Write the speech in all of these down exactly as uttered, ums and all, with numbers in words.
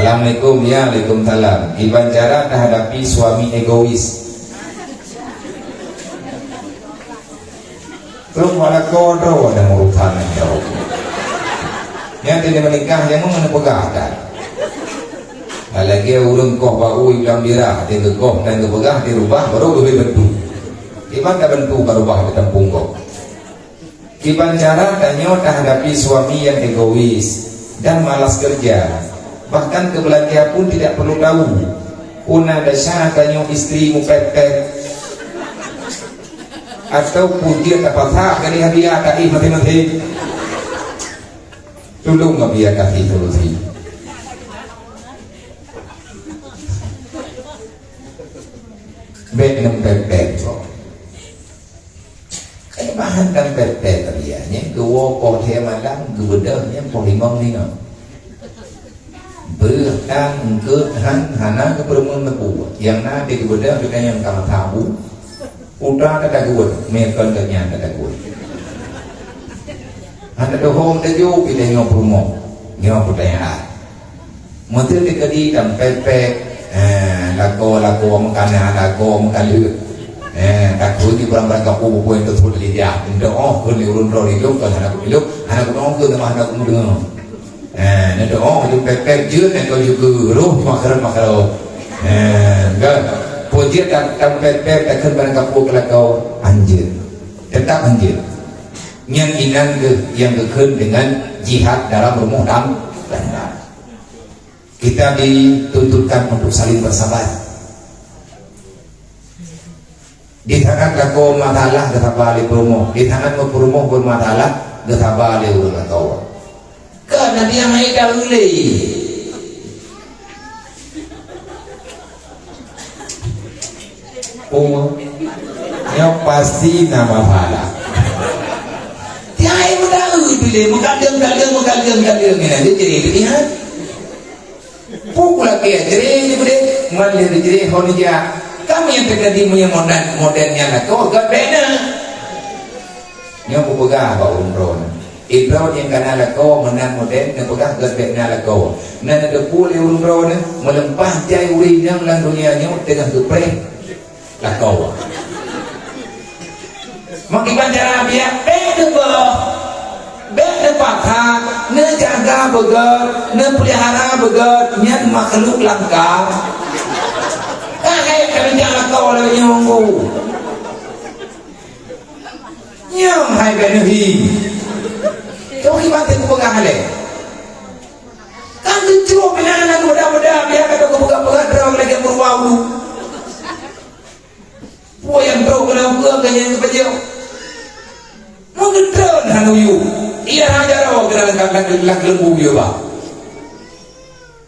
Assalamualaikum, ya, waalaikumsalam. Kiban cara tahadapi suami egois? Trok wala kodro ada urusan yang jauh. Yang tidak menikah, yang mana peugah kan? Lagi ureuëng koh bau bilang birah, dia gegoh dan gepeugah, dia rubah, baru lebih bentuk. Kiban tak bentuk, baru rubah di kampung kau. Kiban cara tanyoe tahadapi suami yang egois dan malas kerja. Bahkan keubeulanja pun tidak perlu tahu. Puna desya tanyoe istri mupet-pet. Atau pujian tapasah dari hadiah tadi mati-mati. Tolong biar kasih solusi. Bek nem pet-pet kok. Eh, bahan kan pet-pet tadi ya. Nyan geuwoe poh lhèe malam, geubeudôh nyan poh limong nyoe. Beuh tan eungkôt han hana geupeurumoh neupue. Nyang na di geubeudôh geutanyoe ka meusabu. Putra ka tagut, meukeuen geuh nyan ka tagut. Hana dohom tajok geutanyoe peurumoh. Nyoe peutanyaan. Meuseuti keudi dan pet-pet, eh, lakoe-lakoe meukana, lakoe meukaleuek. Eh, takheun di barang-barang kapu bukui tersebut lidah. Untuk oh, kheun di ureuëng droe ilok, kan hana ilok, hana kunoe kheun nama hana kudeungoe. Eh, neudoa ju pepet jeuet, neudoa ju geuroh makaro-makaro. Eh, kan? Peue jeuet dan, dan pepet takheun barang kapeue keulakau anjeut. Tetap anjeut. Nyang inan geuh nyang geukheun dengan jihad dalam rumoh dan tangga. Kita dituntutkan untuk saling bersabar. Di saat lakoe masalah geusaba lé peurumoh, di saat peurumoh bermasalah geusaba lé ureuëng lakoe. Keu Nabi Muhammad dah ulée. Oh, nyoe pasti na masalah. Tiap hari muda ulée, muka leueng, muka leueng, muka leueng, muka leueng, ini aja jadi itu lihat. Pukul lagi ya, jadi ini boleh, malah jadi hon ja. Kami yang terjadi punya modern, modernnya lah kau gak bena. Nyoe kupeugah bak ureuëng droe nyoe. Droe nyang kana lakoe meunan modern, neupeugah gét bèk na lakoe. Na neuteupeue lé ureuëng droe nyoe, meuleumpah jai ureuëng nyang lam donya nyoe teungoh geupreh lakoe. Meukiban cara biak bèk neubeuh, bèk neupaksa, neujaga beugét, neupeulihara beugét nyan makhluk langka. Ka hai keureuja lakoe lagée nyoe. Nyang hai bèk neuhi. Keu kiban teupeugah lé. Kan geucok pih na aneuk muda-muda, biasa ka geupeugah-peugah droe lagèe meuruwa ulu. Peue nyang trok keunan peue keu nyang geupeujeuet. Meugeutreun han uyu. Iya han jaroe keunan lam, lam, lam keuleubu yue bah.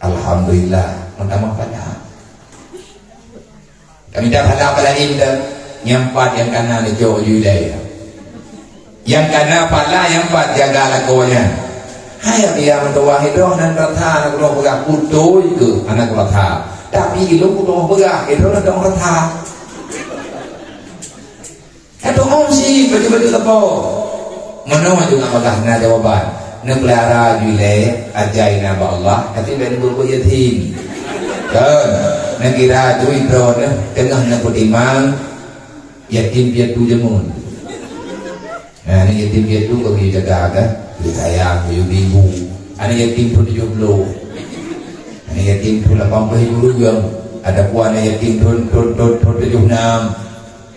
Alhamdulillah, meutamah pahala. Kami dah pahala laén dah. Nyang pat nyang kana neujok ju ilèe. Nyang kana pahala nyang pat jaga lakoe nyan. Hai Abi, ya meutuwah, idroh nan rata aneuk droe peugah beutôi keu aneuk rata. Tapi ilôn kutoh peugah, idroh nan dong rata. Ka tu'oh si baju-baju teupeu. Meunoe juga peugah na jawaban. Neupeulihara ju ilèe, ajai na bak Allah, tapi bèk neubuet-buet yatim. Kan? Neukira ju droeneuh teungoh neupeutimang yatim piatu jameun. Nah, aneuk yatim piatu ka geujaga kan? Geusayang, geuyue bingung. Aneuk yatim thôn tujoh ploh. Aneuk yatim thôn lapan ploh ribu rupiah. Ada pun aneuk yatim thôn, thôn, thôn, thôn tujoh nam.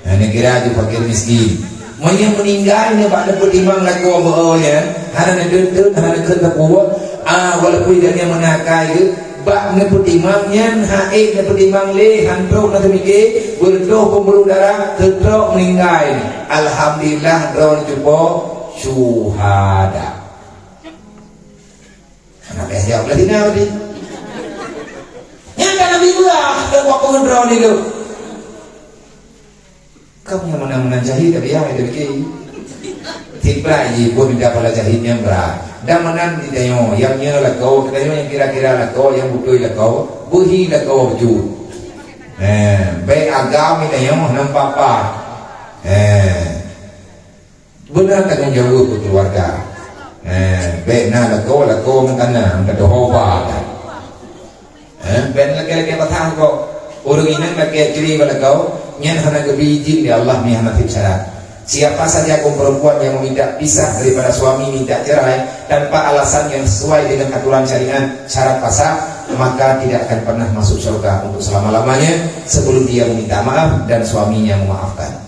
Nah, neukira ju fakir miskin. Meunyoe meuninggai nyoe bak neupeutimang lakoe meu nyan, hana neudeuet-deuet, hana neukheun sapeue, ah, walaupun gobnyan meunakai geuh, bak neupeutimang nyan, hana neupeutimang lé, han trok na teumike, beureudoh peumbuluh darah, teutrok meuninggai. Alhamdulillah, droe cupo syuhada. Hana payah jaweueb lé hina tadi. Nyan ka Nabi peugah, keu buet peungeudroe nyoe. Kamoe nyang meunan-meunan syahid, tapi ya, itu bikin. Tiba ji pun tidak pala syahid nyang berat. Dan meunan di tanyoe, nyang nyoe lakoe, tanyoe nyang kira-kira lakoe, nyang beutôi lakoe, beuhi lakoe beujeuet. Eh, bèk agam di tanyoe, nampak apa. Eh. Beuna tanggong jaweueb keu keuluwarga. Eh, bèk na lakoe, lakoe meukanan, meukadohôba. Ben lagèe-lagèe pathah kok. Ureueng inong lagèe cre bak lagoe, nyan hana geubri idhin lé Allah, nyan hana teubiet syarat. Siapa saja kaum perempuan yang meminta pisah daripada suami, minta cerai tanpa alasan yang sesuai dengan aturan syariat, syarat pasal, maka tidak akan pernah masuk syurga untuk selama-lamanya sebelum dia meminta maaf dan suaminya memaafkan.